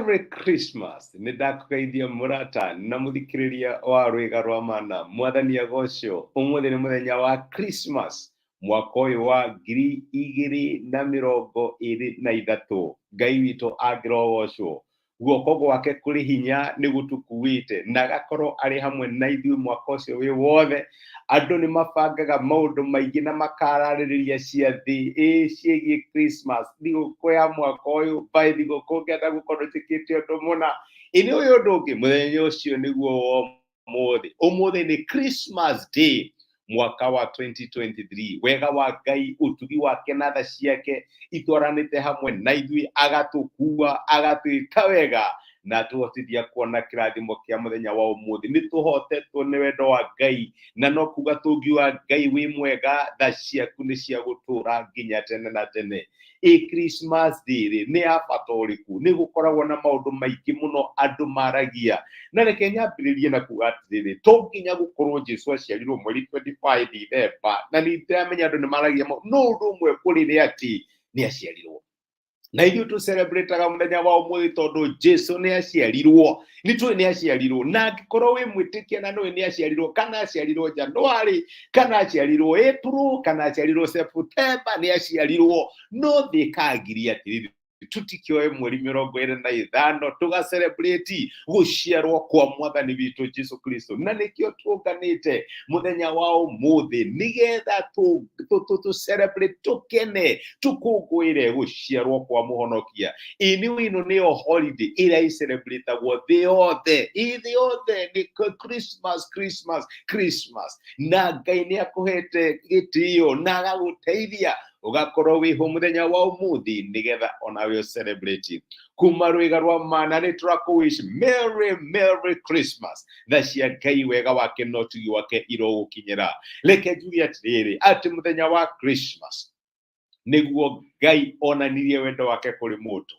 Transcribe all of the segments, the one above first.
Merry Christmas! Nĩ ndakũgeithia mũrata na mũthikĩrĩria wa Rwĩga rwa Mana. Mwathani agocwo. Ũmũthĩ nĩ mũthenya wa Christmas mwaka ũyũ wa 2023. Ngai witũ angĩrogocwo. Guoko gwake kũrĩ hinya nĩ gũtũkuĩte na agakorwo arĩ hamwe na ithuĩ mwaka ũcio wĩ wothe. Andũ nĩ mabangaga maũndũ maingĩ na makararĩrĩria ciathĩ ĩ ciĩgiĩ Christmas, thigũkũ ya mwaka ũyũ, by thigũkũ ngenda gũkorwo njĩkĩte ũndũ mũna. Ĩ nĩ ũyũ ũndũ ũngĩ, mũthenya ũcio nĩguo wa ũmũthĩ. Ũmũthĩ nĩ Christmas Day mwaka wa 2023. Wega wa Ngai, ũtugi wake na tha ciake itwaranĩte hamwe na ithuĩ, agatũkua, agatwĩka wega na atũhotithia kuona kĩrathimo kĩa mũthenya wa ũmũthĩ. Nĩ tũhotetwo nĩ wendo wa Ngai, na no kuga tũngiuga Ngai wĩ mwega, tha ciaku nĩ cia gũtũra nginya tene na tene. Ĩ Christmas Day rĩ, nĩ ya bata ũrĩkũ? Nĩ gũkoragwo na maũndũ maingĩ mũno andũ maragia, na reke nyambĩrĩrie na kuga atĩrĩrĩ, to nginya gũkorwo Jesu aciarirwo mweri 25 December, na nĩ ndĩramenya andũ nĩ maragia no ũndũ ũmwe kũrĩ nĩ atĩ nĩ aciarirwo, na ithuĩ tũ celebrataga mũthenya wa ũmũthĩ tondũ Jesu nĩ aciarirwo. Nĩ tũĩ nĩ aciarirwo, na angĩkorwo wĩ mwĩtĩkia na nĩũĩ nĩ aciarirwo, kana aciarirwo January, kana aciarirwo April, kana aciarirwo September, nĩ aciarirwo. No thĩ ĩkangiria atĩrĩrĩ, tutikĩoe mweri 25 tũga celebrate gũciarwo kwa mwathani witũ Jesu Kristo. Na nĩkĩo tũnganĩte mũthenya wa ũmũthĩ nĩgetha tũ celebrate, tũkene, tũkũngũĩre gũciarwo kwa mũhonokia. Ĩ nĩ ĩno nĩyo holiday ĩrĩa ĩcelebratagwo thĩ yothe. Ĩ thĩ yothe nĩ Christmas, Christmas, Christmas. Na Ngai nĩ akũhete gĩtĩo na agagũteithia ũgakorwo wĩho mũthenya wa ũmũthĩ nĩgetha onawe ũ celebrate. Kuma Rwĩga rwa Mana nĩ tũrakũ wish Merry Merry Christmas. Tha cia Ngai, wega wake na ũtugi wake irogũkinyĩra. Reke njuge atĩrĩrĩ, atĩ mũthenya wa Christmas nĩguo Ngai onanirie wendo wake kũrĩ mũndũ,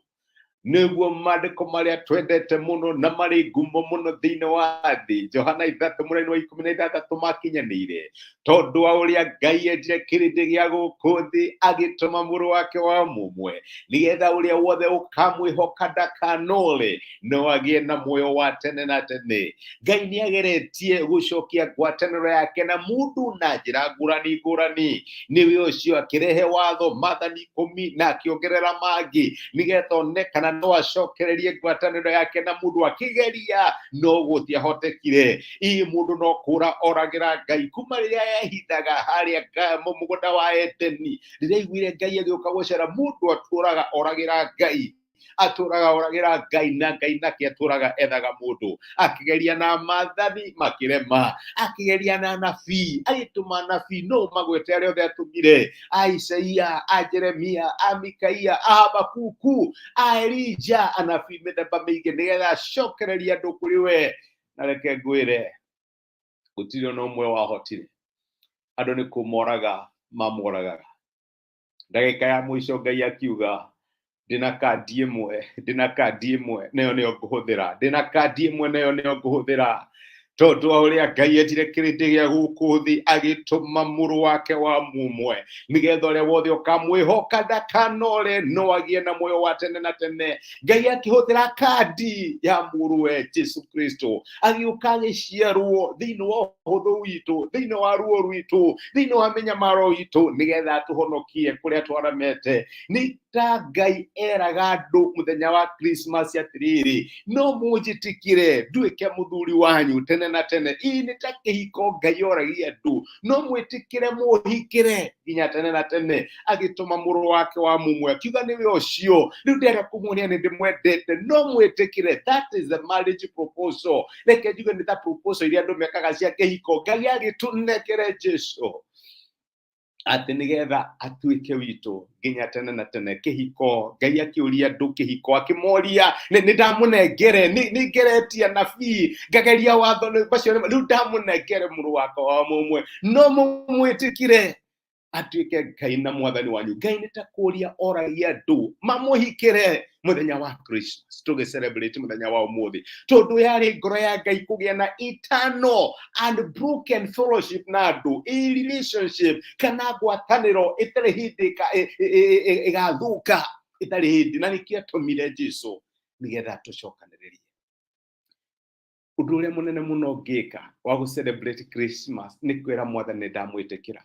nĩguo maandĩko marĩa twendete mũno na marĩ ngumo mũno thĩinĩ wa thĩ, Johana 3:16, makinyanĩire: tondũ wa ũrĩa Ngai endire kĩrĩndĩ gĩa gũkũ thĩ, agĩtũma mũrũ wake wa mũmwe, nĩgetha ũrĩa wothe ũkamwĩhoka ndakanore, no agĩe na muoyo wa tene na tene. Ngai nĩ ageretie gũcokia ngwatanĩro yake na mũndũ na njĩra ngũrani ngũrani. Nĩwe ũcio akĩrehe watho, maathani 10, na akĩongerera mangĩ nĩgetha one kana no acokererie ngwatanĩro yake na mũndũ. Akĩgeria no gũtiahotekire. Ii mũndũ no kũra oragĩra Ngai kuma rĩrĩa ehithaga harĩa mũgũnda wa Edeni. Rĩrĩa aiguire Ngai agĩũka gũcera, mũndũ atũraga oragĩra Ngai, atũraga oragĩra Ngai, na Ngai nake atũraga ethaga mũndũ. Akĩgeria na maathani, makĩrema. Akĩgeria na anabii, agĩtũma anabii, no magwete arĩa othe atũmire, a Isaia, a Jeremia, a Mikaia, a Habakuku, a Elija, anabii mĩthemba mĩingĩ, nĩgetha acokererie andũ kũrĩ we. Na reke ngwĩre, gũtirĩ ona ũmwe wahotire. Andũ nĩ kũmoraga mamoragaga. Ndagĩka ya mũico Ngai akiuga, ndĩna kandi ĩmwe, ndĩna kandi ĩmwe, nayo nĩyo ngũhũthĩra, ndĩna kandi ĩmwe, nayo nĩyo ngũhũthĩra. Tondũ wa ũrĩa Ngai endire kĩrĩndĩ gĩa gũkũ thĩ, agĩtũma mũrũ wake wa mũmwe, nĩgetha ũrĩa wothe ũkamwĩhoka ndakanore, no agĩe na muoyo wa tene na tene. Ngai akĩhũthĩra kandi ya mũrũwe Jesu Kristo, agĩũka agĩciarwo thĩinĩ wa ũhũthũ witũ, thĩinĩ wa ruo rwitũ, thĩinĩ wa mĩnyamaro itũ, nĩgetha atũhonokie kũrĩa twaramete. Nĩ ta Ngai eraga andũ mũthenya wa Christmas atĩrĩrĩ, no mũnjĩtĩkĩre nduĩke mũthuri wanyu tene na tene. Ii nĩ ta kĩhiko Ngai oragia andũ, no mwĩtĩkĩre mũhikĩre nginya tene na tene. Agĩtũma mũrũ wake wa mũmwe, akiuga nĩwe ũcio rĩu ndĩrenda kũmuonia nĩ ndĩmwendete, no mwĩtĩkĩre. That is the marriage proposal. Reke njuge nĩ ta proposal iria andũ mekaga cia kĩhiko. Ngai agĩtũnengere Jesu atĩ nĩgetha atuĩke witũ nginya tene na tene. Kĩhiko, Ngai akĩũria andũ kĩhiko, akĩmoria, nĩ ndamũnengere, nĩ ngeretie anabii, ngageria watho, macio rĩu ndamũnengere mũrũ wakwa wa mũmwe, no mũmwĩtĩkire atuĩke Ngai na mwathani wanyu. Ngai nĩ ta kũria oragia andũ mamũhikĩre mũthenya wa Christmas, tũgĩ celebrate mũthenya wa ũmũthĩ, tondũ yarĩ ngoro ya Ngai kũgĩa na eternal unbroken fellowship na andũ, a relationship kana ngwatanĩro ĩtarĩ hĩndĩ ĩgathũka, ĩtarĩ hĩndĩ. Na nĩkĩo atũmire Jesu. Nĩgetha tũcokanĩrĩrie ũndũ ũrĩa mũnene mũno ũngĩka wa gũ celebrate Christmas nĩ kwĩra Mwathani nĩ ndamwĩtĩkĩra,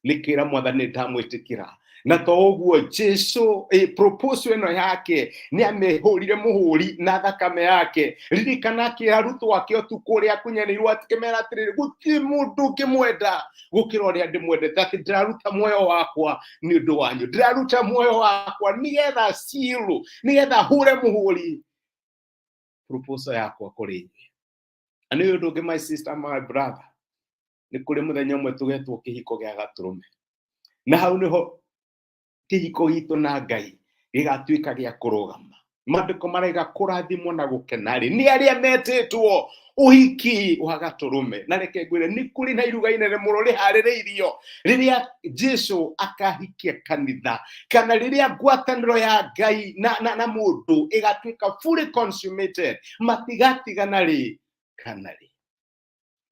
nĩ kwĩra Mwathani nĩ ndamwĩtĩkĩra. Na to ũguo, Jesu proposal ĩno yake nĩ amĩhũrire mũhũri na thakame yake. Ririkana akĩra arutwo ake ũtukũ ũrĩa akunyanĩirwo, akĩmera atĩrĩrĩ, gũtirĩ mũndũ ũngĩmwenda gũkĩra ũrĩa ndĩmwendete, atĩ ndĩraruta muoyo wakwa nĩ ũndũ wanyu, ndĩraruta muoyo wakwa nĩgetha seal, nĩgetha hũre mũhũri proposal yakwa kũrĩ inyuĩ. Na nĩ ũndũ ũngĩ, my sister, my brother, nĩ kũrĩ mũthenya ũmwe tũgetwo kĩhiko gĩa Gatũrũme, na hau nĩho kĩhiko gitũ na Ngai gĩgatuĩka gĩa kũrũgama. Maandĩko maraiga kũrathimwo na gũkena-rĩ nĩ arĩa metĩtwo ũhiki wa Gatũrũme. Na reke ngwĩre, nĩ kũrĩ na iruga inene mũno rĩharĩrĩirio rĩrĩa Jesu akahikia kanitha, kana rĩrĩa ngwatanĩro ya Ngai na mũndũ ĩgatuĩka fully consummated, matigatigana rĩ kana rĩ.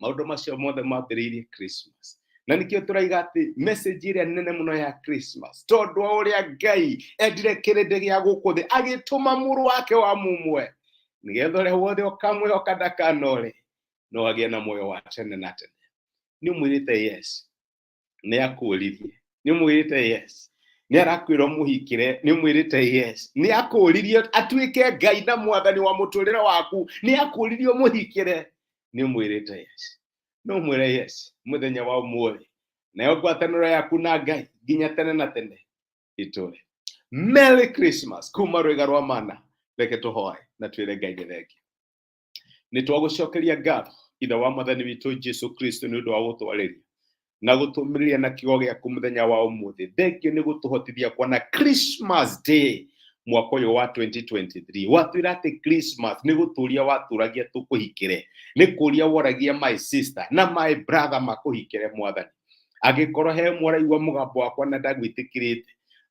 Maũndũ macio mothe mambĩrĩirie Christmas, na nĩkĩo tũraiga atĩ message ĩrĩa nene mũno ya Christmas, tondũ wa ũrĩa Ngai endire kĩrĩndĩ gĩa gũkũ thĩ, agĩtũma mũrũ wake wa mũmwe, nĩgetha ũrĩa wothe ũkamwĩhoka ndakanore, no agĩe na muoyo wa tene na tene. Nĩ ũmwĩrĩte yes? Nĩ akũririe? Nĩ ũmwĩrĩte yes? Nĩ arakwĩra ũmũhikĩre? Nĩ ũmwĩrĩte yes? Nĩ akũririe atuĩke Ngai na Mwathani wa mũtũrĩre waku? Nĩ akũririe ũmũhikĩre? Nĩ ũmwĩrĩte yes? No ũmwĩre yes mũthenya wa ũmũthĩ, nayo ngwatanĩro yaku na Ngai nginya tene na tene itũre. Merry Christmas kuma Rwĩga rwa Mana. Reke tũhoe na twĩre Ngai nĩ thengiũ. Nĩ twagũcokeria ngatho, Ithe wa Mwathani witũ Jesu Kristo, nĩ ũndũ wa gũtwarĩria na gũtũmĩrĩria na kiugo gĩaku mũthenya wa ũmũthĩ. Thengio nĩ gũtũhotithia kuona Christmas Day mwaka ũyũ wa 2023. Watwĩra atĩ Christmas nĩ gũtũria watũragia tũkũhikĩre, nĩ kũria woragia my sister na my brother makũhikĩre. Mwathani, angĩkorwo he mũraigua mũgambo wakwa na ndagwĩtĩkĩrĩte,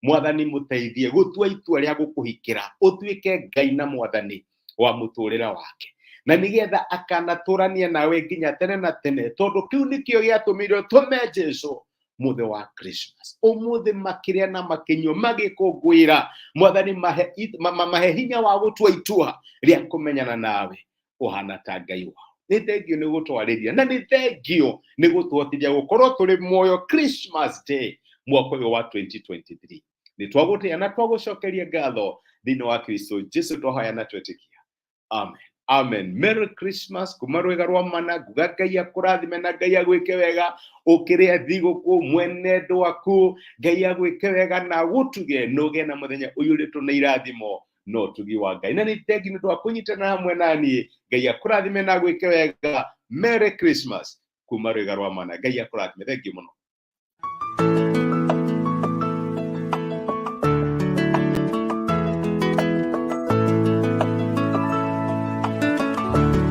Mwathani, mũteithie gũtua itua rĩa gũkũhikĩra ũtuĩke Ngai na Mwathani wa mũtũrĩre wake, na nĩgetha akanatũrania nawe nginya tene na tene, tondũ kĩu nĩkĩo gĩatũmire tũme Jesu mũthĩ wa Christmas ũmũthĩ makĩrĩa na makĩnyua magĩkũngũĩra. Mwathani, mahe hinya wa gũtua itua rĩa kũmenyana nawe ũhana ta Ngai wao. Nĩ thengio nĩ gũtwarĩria na nĩ thengio nĩ gũtũhotithia gũkorwo tũrĩ muoyo Christmas Day mwaka ũyũ wa 2023. Nĩ twagũtĩa na twagũcokeria ngatho thĩinĩ wa Kristo Jesu twahoya na twetĩkia, amen, amen. Merry Christmas kuma Rwĩga rwa Mana. Nguga Ngai akũrathime na Ngai agwĩke wega ũkĩrĩa thigũkũ mwene ndwaku. Ngai agwĩke wega na gũtuge nũgĩe na mũthenya ũiyũrĩtwo na irathimo no ũtugi wa Ngai. Na nĩ thengi nĩ ũndũ wa kũnyitana hamwe na niĩ. Ngai akũrathime na agwĩke wega. Merry Christmas kuma Rwĩga rwa Mana. Ngai akũrathime. Thengiũ mũno.